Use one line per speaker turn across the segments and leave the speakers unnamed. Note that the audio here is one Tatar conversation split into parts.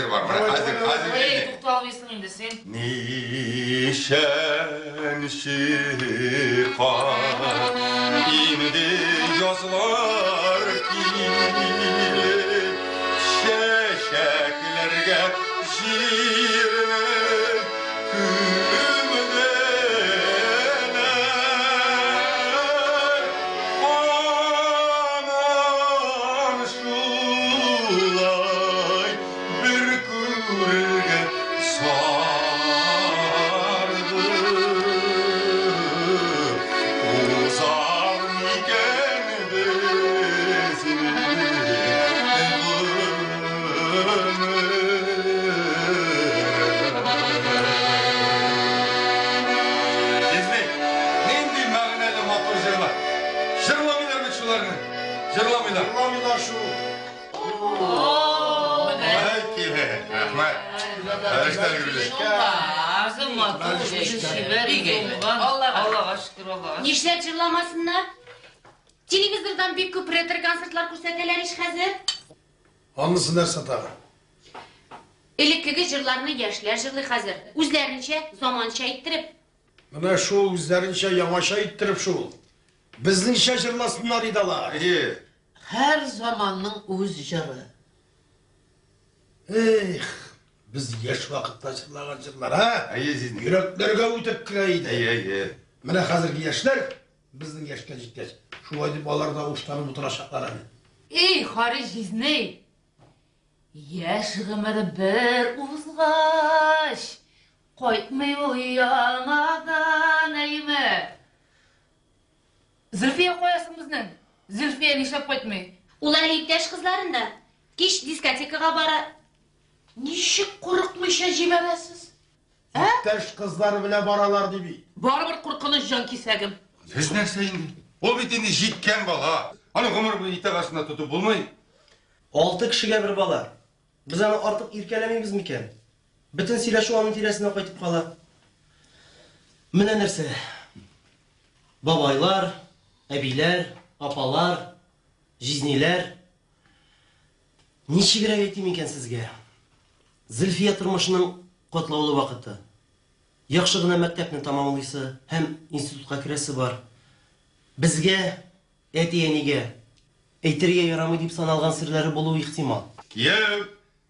җыр бар. Менә хәзер, хәзер.
Эй, тукталмыйсың инде син.
Ничәнче кат инде язлар килеп, чәчәкләргә җирне күмделәр. Анам шулай бер күрергә сарды. Узар микән безнең гомер? Сезне нинди мәгънәле матур җырлар. Җырламыйлар бит шуларны. Җырламыйлар.
Җырламыйлар шул.
Ай, килә. Рәхмәт. Эшләр гүзәл.
Аллага шөкер, Аллага.
Нишләп җырламасыннар? Телевизордан бик күп ретро-концертлар күрсәтәләр ич хәзер.
Анысы нәрсә тагы?
Элеккеге җырларны яшьләр җырлый хәзер. Үзләренчә, заманча иттереп.
Менә шул үзләренчә яңача иттереп шул. Безнеңчә җырласыннар иде алар.
Әйе.
Һәр заманның үз җыры.
Эх, без яшь вакытта җырлаган җырлар, а?
Әйе, җизни.
Йөрәкләргә үтеп керә иде.
Әйе, әйе.
Менә хәзерге яшьләр безнең яшькә җиткәч, шулай дип алар да уфтанып утырачаклар әле.
Эй, Харис җизни! Яшь гомер бер узгач, кайтмый ул яңадан, әйеме? Зөлфия кая соң безнең? Зөлфия нишләп кайтмый?
Ул әле иптәш кызларында. Кич дискотекага бара.
Ничек курыкмыйча җибәрәсез? Ә?
Иптәш кызлары белән баралар ди бит.
Барыбер куркыныч җан кисәгем.
Сез нәрсә инде? Ул бит инде җиткән бала. Аны гомер буе итәк астында тотып булмый.
Алты кешегә бер бала. Без аны артык иркәләмибез микән? Бөтен сөйләшү аның тирәсенә кайтып кала. Менә нәрсә. Бабайлар, әбиләр, апалар, җизниләр. Ничегрәк әйтим икән сезгә? Зөлфия тормышының катлаулы вакыты. Яхшы гына мәктәпне тәмамлыйсы һәм институтка керәсе бар. Безгә, әти-әнигә, әйтергә ярамый дип саналган серләре булуы ихтимал.
Кияү,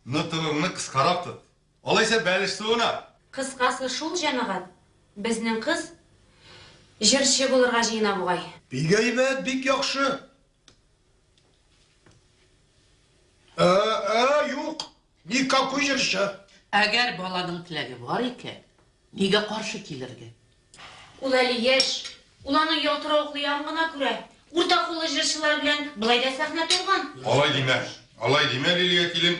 нотыгыңны кыскарак тот. Алайса бәлеш суына.
Кыскасы шул, җәмәгать, безнең кыз җырчы булырга җыена бугай.
Бик әйбәт, бик яхшы. Ә, ә, юк, никакой җырчы.
Әгәр баланың теләге бар икән, нигә каршы килергә?
Ул әле яшь, ул аның ялтыравыклы ягын гына күрә. Урта куллы җырчылар белән болай да сәхнә тулган.
Алай димә, алай димә, Лилия килен.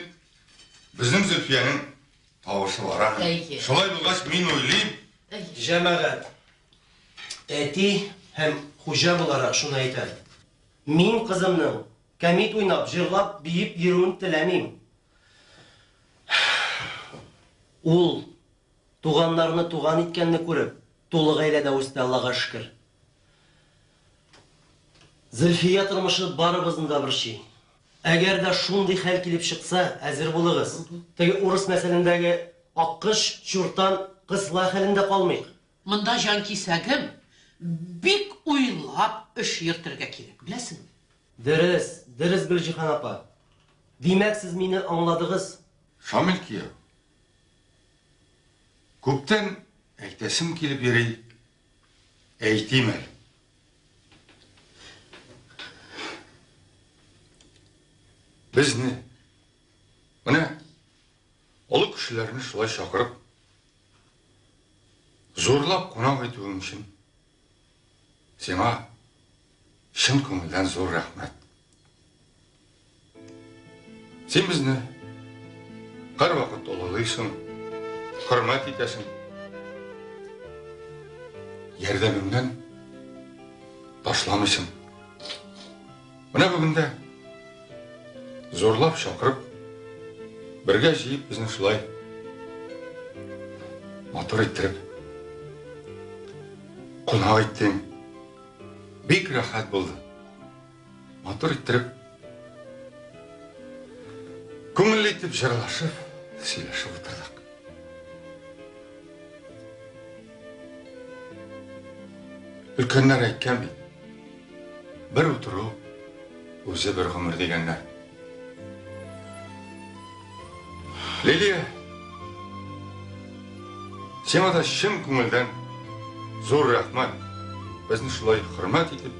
Безнең Зөлфиянең тавышы бар, а?
Әйе.
Шулай булгач, мин уйлыйм,
Җәмәгать, әти һәм хуҗа буларак шуны әйтәм. Мин кызымның кәмит уйнап, җырлап, биеп йөрүен теләмим. Ул туганнарны туган иткәнне күреп, тулы гаиләдә үсте, Аллага шөкер. Зөлфия тормышы барыбызны да борчый. Әгәр дә шундый хәл килеп чыкса, әзер булыгыз. Теге урыс мәсәлендәге аккош, чуртан, кысла хәлендә калмыйк.
Монда җан кисәгем, бик уйлап эш йөртергә кирәк, беләсеңме?
Дөрес, дөрес, Гөлҗиһан апа. Димәк, сез мине аңладыгыз.
Шамил кияү, күптән әйтәсем килеп йөри, әйтим әле. Безне, менә олы кешеләрне шулай чакырып, зурлап кунак итүең өчен сиңа чын күңелдән зур рәхмәт. Син безне һәрвакыт олылыйсың, хөрмәт итәсең. Ярдәмеңнән ташламыйсың. Менә бүген дә зурлап чакырып, бергә җыеп безне шулай матур иттереп кунак иттең. Бик рәхәт булды. Матур иттереп, күңелле итеп җырлашып, Сөйләшеп утырдык. Өлкәннәр әйткән бит. Бер утыру үзе бер гомер дигәннәр. Лилия, сиңа да чын күңелдән зур рәхмәт. Безне шулай хөрмәт итеп,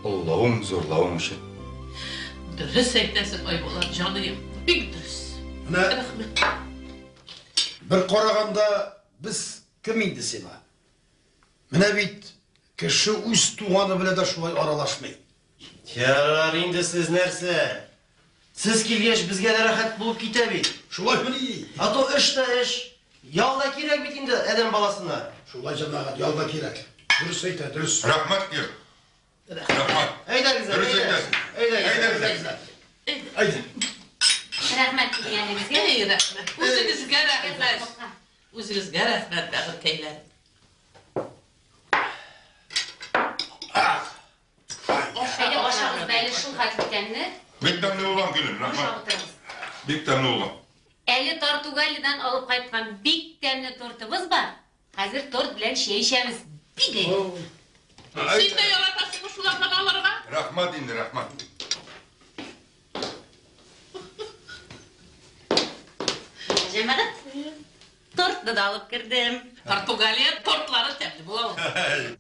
олылавың, зурлавың өчен.
Дөрес әйтәсең, Айбулат, җаныем. Бик дөрес.
Менә
Рәхмәт.
бер караганда без кем инде сиңа? Менә бит кеше үз туганы белән дә шулай аралашмый.
Ярар инде сез нәрсә? Сез килгәч безгә дә рәхәт булып китә бит.
Шулаймыни?
А то эш тә эш. Ял да кирәк бит инде адәм баласына.
Шулай, җәмәгать, ял да кирәк. Дөрес әйтә, дөрес.
Рәхмәт, Кир. Рәхмәт.
Әйдәгез,
Дөрес
әйдә.
әйтәсең.
Әйдәгез.
Әйдәгез.
Әйдә.
Рәхмәт килгәнегезгә.
Эй, рәхмәт. Үзегезгә рәхмәт. Үзегезгә рәхмәт, бәгырькәйләр.
Әйдә ашагыз әле шул хәтле тәмле.
Бик тәмле булган, килен,
Ашап
рәхмәт.
утырыгыз.
Бик тәмле булган.
Әле Тартугалидан алып кайткан бик тәмле тортыбыз бар. Хәзер торт белән чәй эчәбез. Бик әйбәт.
Син дә яратасыңмы шулардан алырга?
Рәхмәт инде, рәхмәт.
Җәмәгать, тортны да алып кердем.
Португалия тортлары тәмле була ул.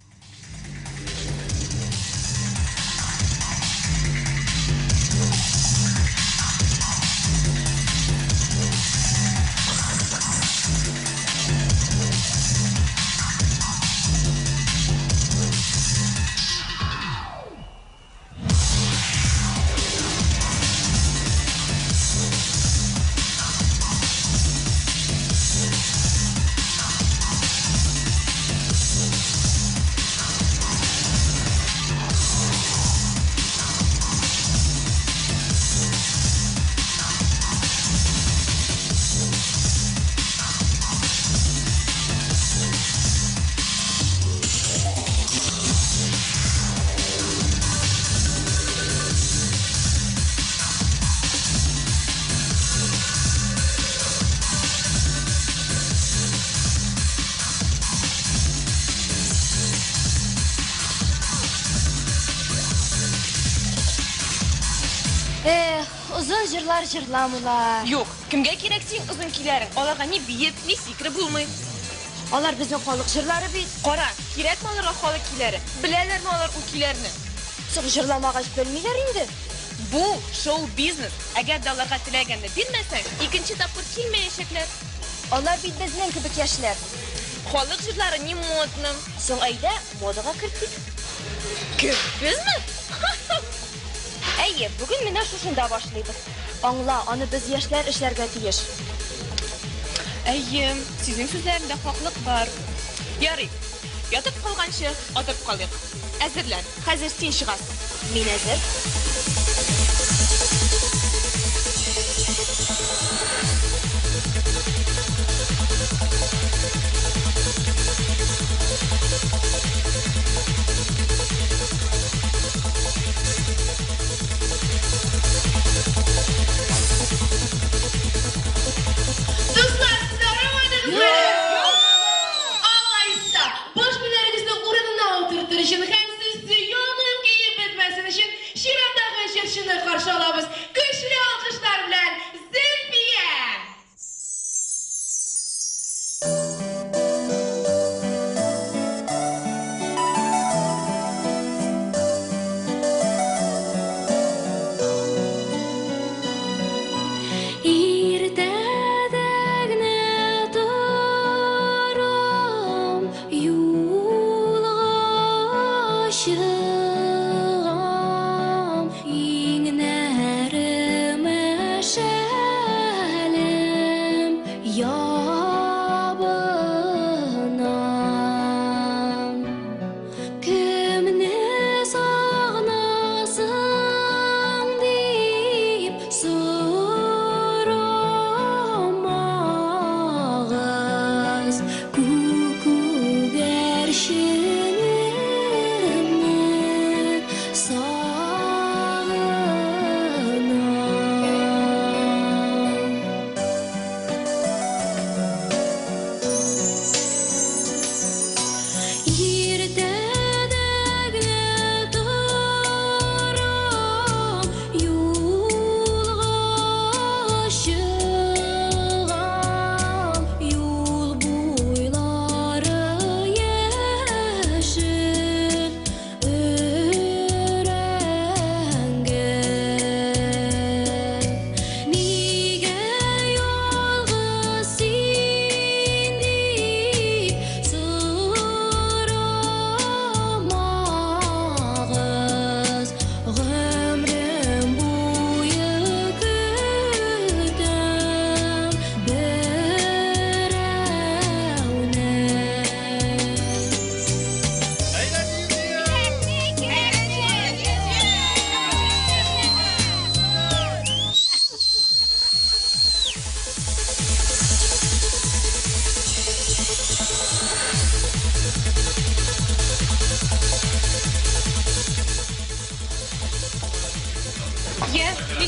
Эх, озын җырлар җырламыйлар.
Юк, кемгә кирәк син озын көйләрең? Аларга ни биеп, ни сикереп булмый.
Алар безнең халык җырлары бит.
Кара, кирәкме аларга халык көйләре? Беләләрме алар ул көйләрне?
Соң җырламагач белмиләр инде.
Бу шоу-бизнес. Әгәр дә аларга теләгәнне бирмәсәң, икенче тапкыр килмәячәкләр.
Алар бит безнең кебек яшьләр.
Халык җырлары не модно.
Соң әйдә, модага кертик.
Кем? Безме?
Әйе, бүген менә шушында башлыйбыз. Аңла, аны без яшьләр эшләргә тиеш.
Әйе, сезнең сүзләрендә хаклык бар. Ярый, ятып калганчы, атып калыйк. Әзерлән, хәзер син чыгасың.
Мин әзер.
Дуслар, здорово! Алайса, баш миләрегезне урынына утыртыр өчен һәм сез янып киеп бетмәсен өчен чираттагы җырчыны каршы алабыз. Көчле алкышлар белән Зөлфия!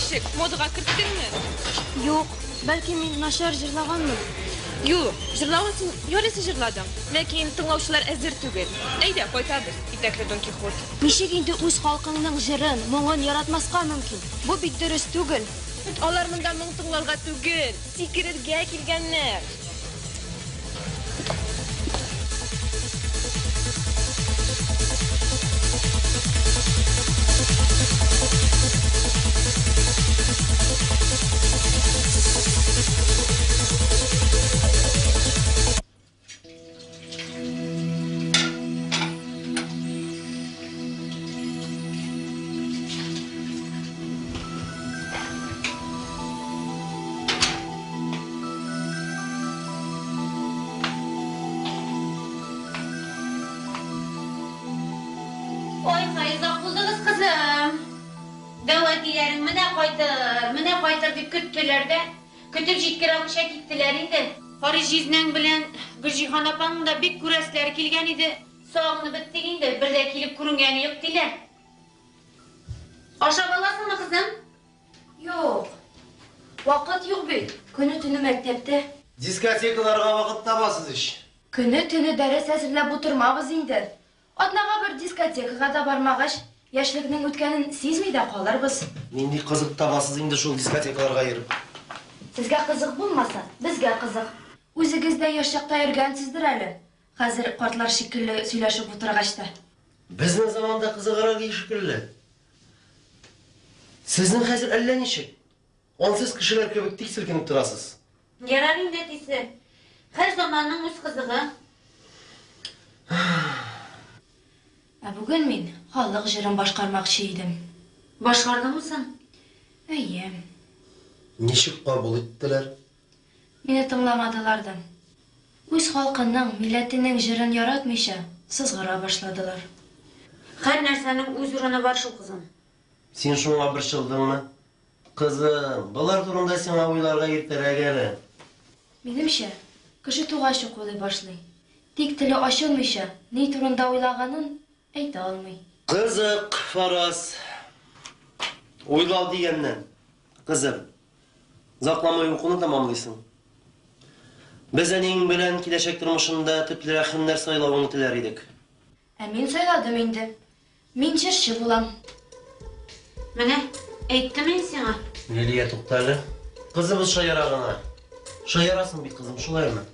Ничек, модага керттеңме?
Юк, бәлки мин начар җырлаганмын.
Юк, җырлавын син ярыйсы җырладың, ләкин тыңлаучылар әзер түгел. Әйдә, кайтабыз, итәкле Дон Кихот.
Ничек инде үз халкыңның җырын, моңын яратмаска мөмкин? Бу бит дөрес түгел.
Алар монда моң тыңларга түгел, сикерергә килгәннәр.
Ай-һай, озак булдыгыз, кызым. Дәү әтиләрең менә кайтыр, менә кайтыр дип көттеләр дә, көтеп җиткерә алмыйча киттеләр инде. Харис җизнәң белән Гөлҗиһан апаңның да бик күрәселәре килгән иде. Сагынып беттек инде, бер дә килеп күренгәне юк, диләр. Ашап аласыңмы, кызым?
Юк. Вакыт юк бит. Көне-төне мәктәптә.
Дискотекаларга вакыт табасыз ич.
Көне-төне дәрес әзерләп утырмабыз инде. Атнага бер дискотекага да бармагач, яшьлекнең үткәнен сизми дә калырбыз.
Нинди кызык табасыз инде шул дискотекаларга йөреп?
Сезгә кызык булмаса, безгә кызык. Үзегез дә яшь чакта йөргәнсездер әле. Хәзер картлар шикелле сөйләшеп утыргач та.
Безнең заманда кызыграк иде шикелле. Сезнең хәзер әллә ничек. Ансыз кешеләр кебек тик селкенеп торасыз.
Ярар инде, әтисе. Һәр заманның үз кызыгы.
Ә бүген мин халык җырын башкармакчы идем.
Башкардыңмы соң?
Әйе.
Ничек кабул иттеләр?
Мине тыңламадылар да. Үз халкының, милләтенең җырын яратмыйча, сызгыра башладылар.
Һәр нәрсәнең үз урыны бар шул, кызым.
Син шуңа борчылдыңмы? Кызым, болар турында сиңа уйларга иртәрәк әле.
Минемчә, кеше тугач ук уйлый башлый. Тик теле ачылмыйча, ни турында уйлаганын әйтә алмый.
Кызык, Фараз. Уйлау дигәннән, кызым, озакламый укуны тәмамлыйсың. Без әниең белән киләчәк тормышында төплерәк һөнәр сайлавыңны теләр идек.
Ә мин сайладым инде. Мин җырчы булам.
Менә, әйттем мин сиңа.
Лилия, тукта әле. Кызыбыз шаяра гына. Шаярасың бит, кызым, шулаймы?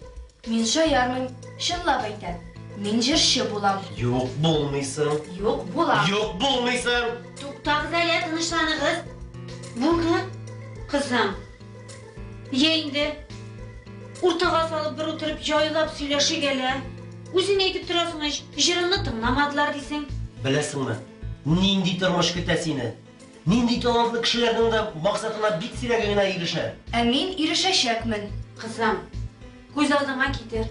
Мин шаярмыйм, чынлап әйтәм. Мин җырчы булам.
Юк, булмыйсың.
Юк, булам.
Юк, булмыйсың.
Туктагыз әле, тынычланыгыз. Булды, кызым. Йә инде. Уртага салып бер утырып җайлап сөйләшик әле. Үзең әйтеп торасың ич, җырыңны тыңламадылар дисең.
Беләсеңме, нинди тормыш көтә сине? Нинди талантлы кешеләрнең дә максатына бик сирәге генә ирешә.
Ә мин ирешәчәкмен.
Кызым, күз алдыңа китер.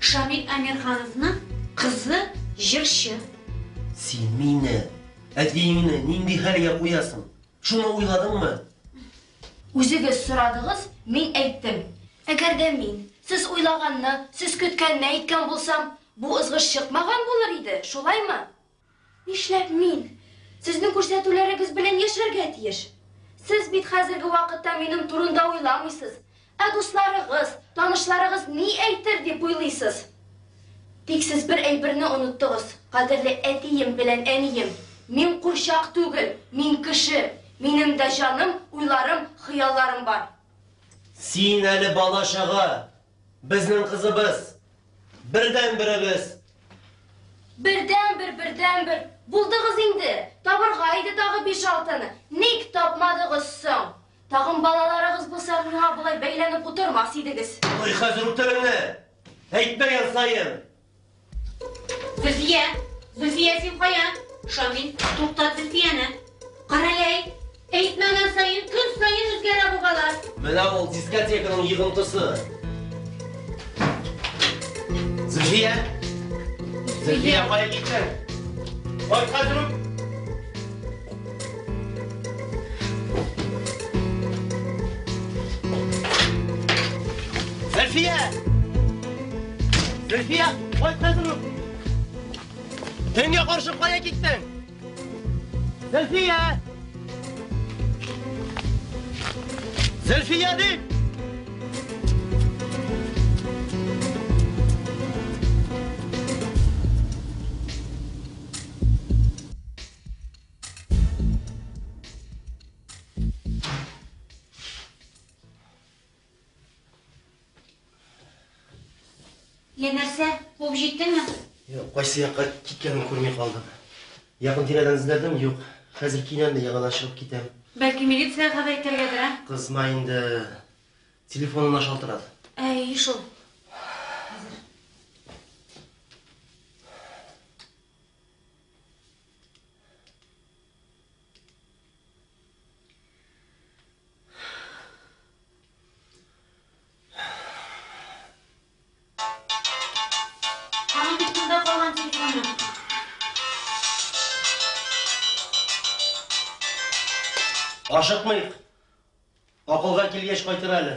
Шамил Әмирхановның кызы җырчы.
Син мине, әтиеңне нинди хәлгә куясың? Шуны уйладыңмы?
Үзегез сорадыгыз, мин әйттем. Әгәр дә мин сез уйлаганны, сез көткәнне әйткән булсам, бу ызгыш чыкмаган булыр иде, шулаймы? Нишләп мин сезнең күрсәтүләрегез белән яшәргә тиеш? Сез бит хәзерге вакытта минем турында уйламыйсыз. Ә дусларыгыз, танышларыгыз ни әйтер дип уйлыйсыз? Тик сез бер әйберне оныттыгыз, кадерле әтием белән әнием. Мин курчак түгел, мин кеше. Минем дә җаным, уйларым, хыялларым бар.
Син әле бала-чага, безнең кызыбыз, бердәнберебез.
Бердәнбер, бердәнбер. Булдыгыз инде. Табырга иде тагы биш-алтыны. Ник тапмадыгыз соң? Тагын балаларыгыз булса, миңа болай бәйләнеп утырмас идегез.
Ой, хәзер үк телеңне! Әйтмәгән саен!
Зөлфия! Зөлфия, син кая? Шамил, туктат Зөлфияне. Карале, әйтмәгән саен, көн саен үзгәрә бу бала.
Менә ул дискотеканың йогынтысы. Зөлфия! Зөлфия, кая киттең? Кайт хәзер үк! Зөлфия! Зөлфия, кайт хәзер үк! Төнгә каршы кая киттең? Зөлфия! Зөлфия дип!
Я нәрсә, куып җиттеңме?
Юк, кайсы якка киткәнен күрми калдым. Якын тирәдән эзләдем, юк. Хәзер киенәм дә яңадан чыгып китәм.
Бәлки милициягә хәбәр итәргәдер, ә?
Кызма инде. Телефонына шалтырат.
Әй, шул. Аның бит монда калган телефоны.
Ашыкмыйк. Акылга килгәч кайтыр әле.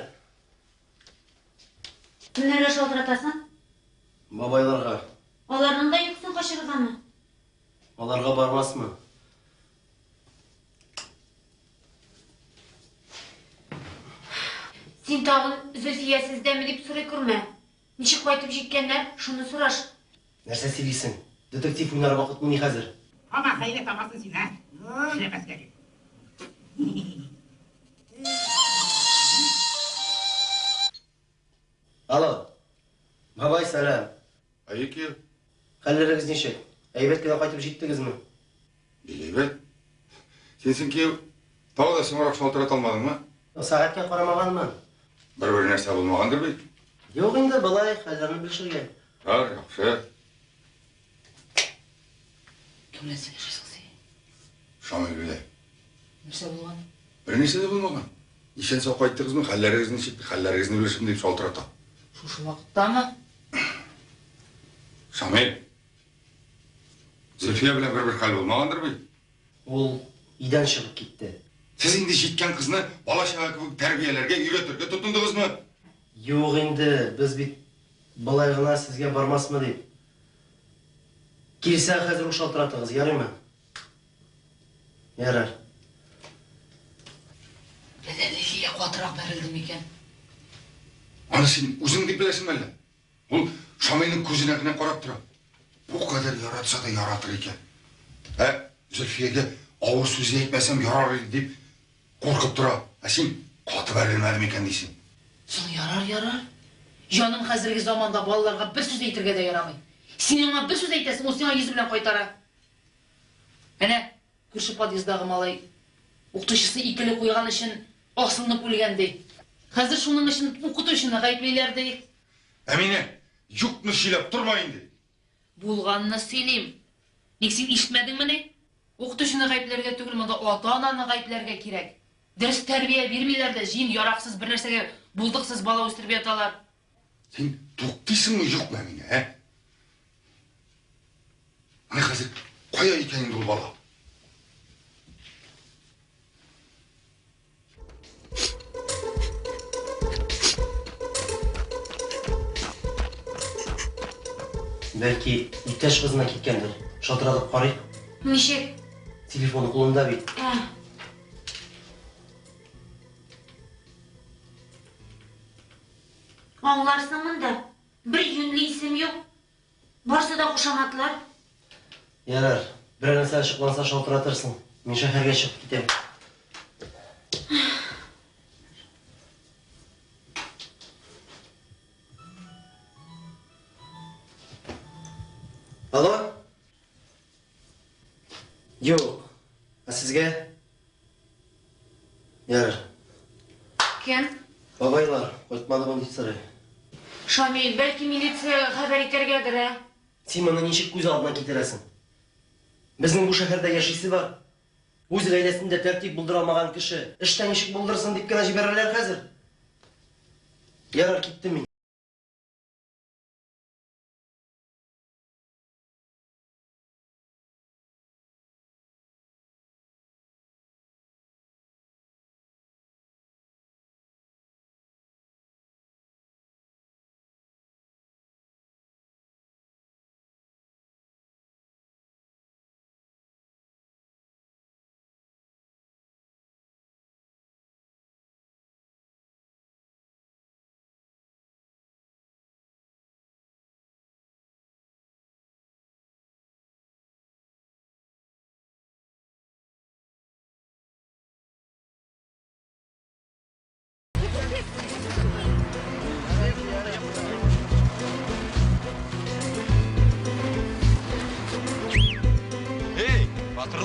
Кемнәргә шалтыратасың?
Бабайларга.
Аларның да йокысын качырыргамы?
Аларга бармасмы?
Син тагын Зөлфия сездәме дип сорый күрмә. Ничек кайтып җиткәннәр, шуны сораш.
Нәрсә сөйлисең? Детектив уйнар вакытмыни хәзер?
Һаман хәйлә табасың син, ә? Эшләмәскә дип.
Алло. Бабай, сәлам.
Әйе, кияү.
Хәлләрегез ничек? Әйбәт кенә кайтып җиттегезме?
Бик әйбәт. Син соң, кияү, тагы да соңрак шалтырата алмадыңмы?
Сәгатькә карамаганмын.
Бер-бер нәрсә булмагандыр бит?
Юк инде, болай, хәлләрне белешергә.
Бар, яхшы.
Кем белән сөйләшәсең син?
Шамил белән.
Нәрсә булган?
Бернәрсә дә булмаган. Исән-сау кайттыгызмы, хәлләрегез ничек, хәлләрегезне белешим дип шалтырата.
Шушы вакыттамы?
Шамил, Зөлфия белән бер-бер хәл булмагандыр бит?
Ул өйдән чыгып китте.
Сез инде җиткән кызны бала-чага кебек тәрбияләргә, өйрәтергә тотындыгызмы?
Юк инде, без бит болай гына сезгә бармасмы дип. Килсә, хәзер үк шалтыратыгыз, ярыймы? Ярар.
Әллә Лилия катырак бәрелде микән?
Аны син үзең дип беләсеңме әллә? Ул Шамилнең күзенә генә карап тора. Бу кадәр яратса да яратыр икән. Ә Зөлфиягә авыр сүз әйтмәсәм ярар иде дип куркып тора. Ә син каты бәрелмәде микән дисең.
Соң ярар, ярар. Җаным, хәзерге заманда балаларга бер сүз әйтергә дә ярамый. Син аңа бер сүз әйтәсең, ул сиңа йөзе белән кайтара. Әнә, күрше подъезддагы малай укытучысы икеле куйган өчен асылынып үлгән ди. Хәзер шуның өчен укытучыны гаеплиләр ди.
Әминә, юкны сөйләп торма инде.
Булганны сөйлим. Ник син ишетмәдеңмени? Укытучыны гаепләргә түгел, монда ата-ананы гаепләргә кирәк. Дөрес тәрбия бирмиләр дә, җыен яраксыз бер нәрсәгә булдыксыз бала үстереп яталар.
Син туктыйсыңмы, юкмы, Әминә, ә? Менә хәзер кая икән инде ул бала?
Бәлки, иптәш кызына киткәндер. Шалтыратып карыйк.
Ничек?
Телефоны кулында бит.
Ә. Аңларсың монда. Бер юньле исем юк. Барсы да кушаматлар.
Ярар, берәр нәрсә ачыкланса шалтыратырсың. Мин шәһәргә чыгып китәм. Алло? Юк. Ә сезгә? Ярар.
Кем?
Бабайлар, кайтмадымы дип сорый.
Шамил, бәлки милициягә хәбәр итәргәдер, ә?
Син моны ничек күз алдына китерәсең? Безнең бу шәһәрдә яшисе бар. Үз гаиләсендә тәртип булдыра алмаган кеше эштә ничек булдырсын дип кенә җибәрәләр хәзер. Ярар, киттем мин.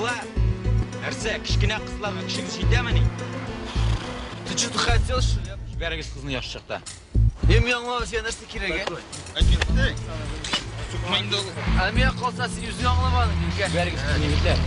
Балалар! Нәрсә, кечкенә кызларга көчегез җитәмени?
Ты что-то хотел, что ли?
Җибәрегез кызны яхшы чакта.
Мин аңламадым, сиңа нәрсә кирәк, ә?
Сукма инде ул.
Ә миңа калса, син үзең аңламадың, юкә.
Җибәрегез кызны, егетләр.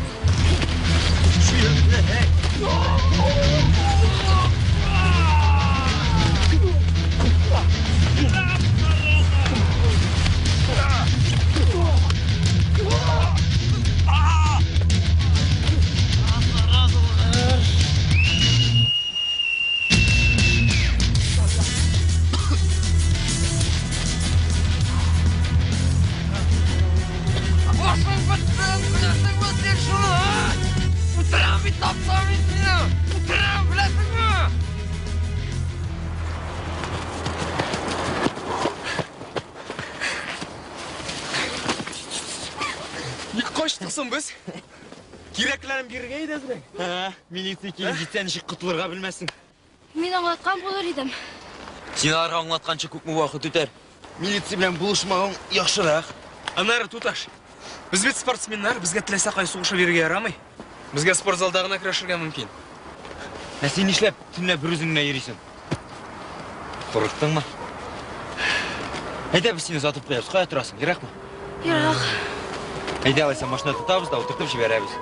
Башың бетсен, беләсеңме син шуны, а? Үтерәм бит, тапсам мин сине! Үтерәм, беләсеңме?
Ник качтык соң без? Кирәкләрен бирергә иде әзрәк.
Ә, милиция килеп җитсә, ничек котылырга белмәссең.
Мин аңлаткан булыр идем.
Син аларга аңлатканчы күпме вакыт үтәр?
Милиция белән булышмавың яхшырак.
Аннары, туташ, без бит спортсменнар, безгә теләсә кая сугышып йөрергә ярамый. Безгә спортзалда гына көрәшергә мөмкин.
Ә син нишләп төнлә берүзең генә йөрисең? Курыктыңмы? Әйдә, без сине озатып куябыз. Кая торасың? Еракмы?
Ерак.
Әйдә, алайса машина тотабыз да утыртып җибәрәбез.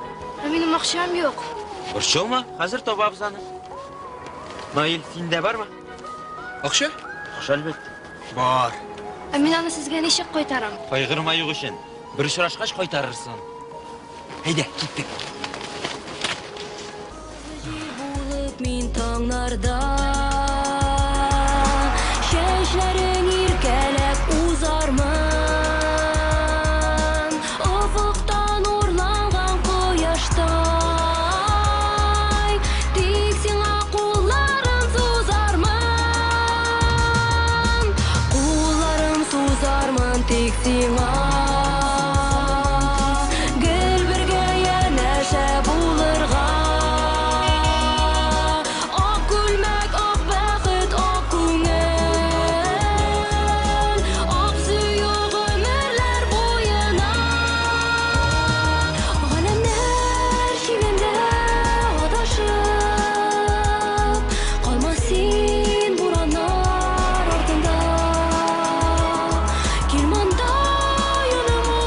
Ә минем акчам юк.
Борчылма, хәзер табабыз аны. Наил, синдә бармы?
Акча?
Акча, әлбәттә.
Бар.
Ә мин аны сезгә ничек кайтарам?
Кайгырма юк өчен. Бер очрашкач кайтарырсың. Әйдә, киттек.
Булып мин таңнарда Чәчләрең иркәләп узармын Офыктан урланган кояштай Тик сиңа кулларым сузармын Кулларым сузармын тик сиңа Гел бергә янәшә булырга Ак күлмәк, ак бәхет, ак күңел Ак сөю гомерләр буена Галәмнәр чигендә адашып Калма син бураннар артында Кил монда яныма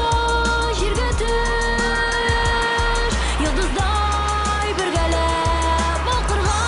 җиргә төш Йолдыздай бергәләп балкырга.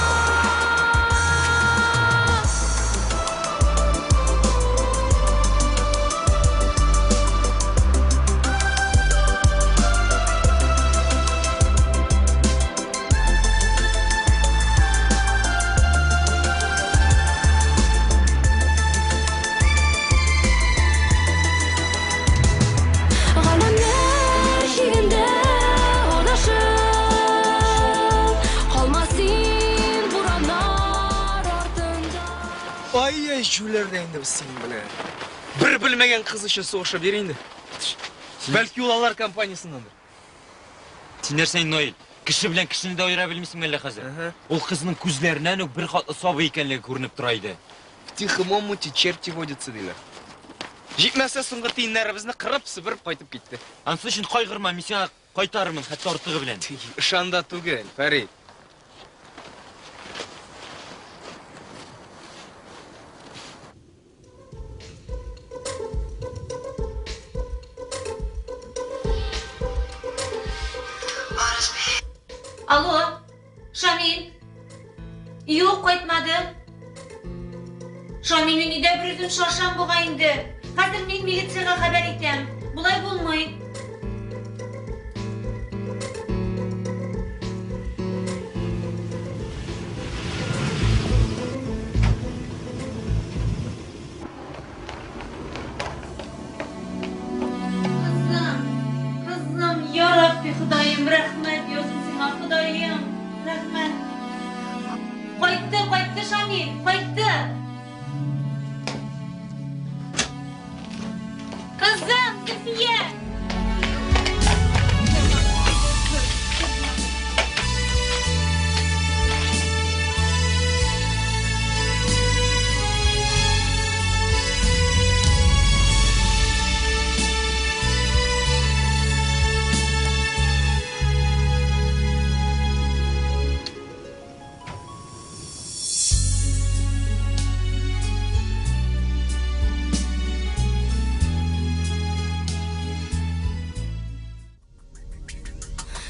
Галәмнәр чигендә адашып Калма син бураннар артында.
Ай-яй, җүләр дә инде без синең белән. Бер белмәгән кыз өчен сугышып йөр инде. Бәлки ул алар компаниясеннәндер.
Син нәрсә инде, Наил? Кеше белән кешене дә аера белмисеңме әллә хәзер? Ул кызның күзләреннән үк беркатлы сабый икәнлеге күренеп тора иде.
В тихом омуте черти водятся, диләр. Җитмәсә, соңгы тиеннәребезне кырып, себереп кайтып китте.
Анысы өчен кайгырма, мин сиңа кайтарырмын, хәтта артыгы белән.
Ышанда түгел, Фәрит.
Алло, Шамил. Юк, кайтмады. Шамил, мин өйдә берүзем шашам бугай инде. Хәзер мин милициягә хәбәр итәм. Болай булмый. Кызым, кызым, я Рабби, Ходаем, рәхмәт яусын сиңа, Ходаем, рәхмәт. Кайтты, кайтты Шамил, кайтты. Кызым, Зөлфия!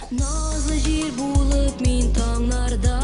Назлы җил булып мин таңнарда.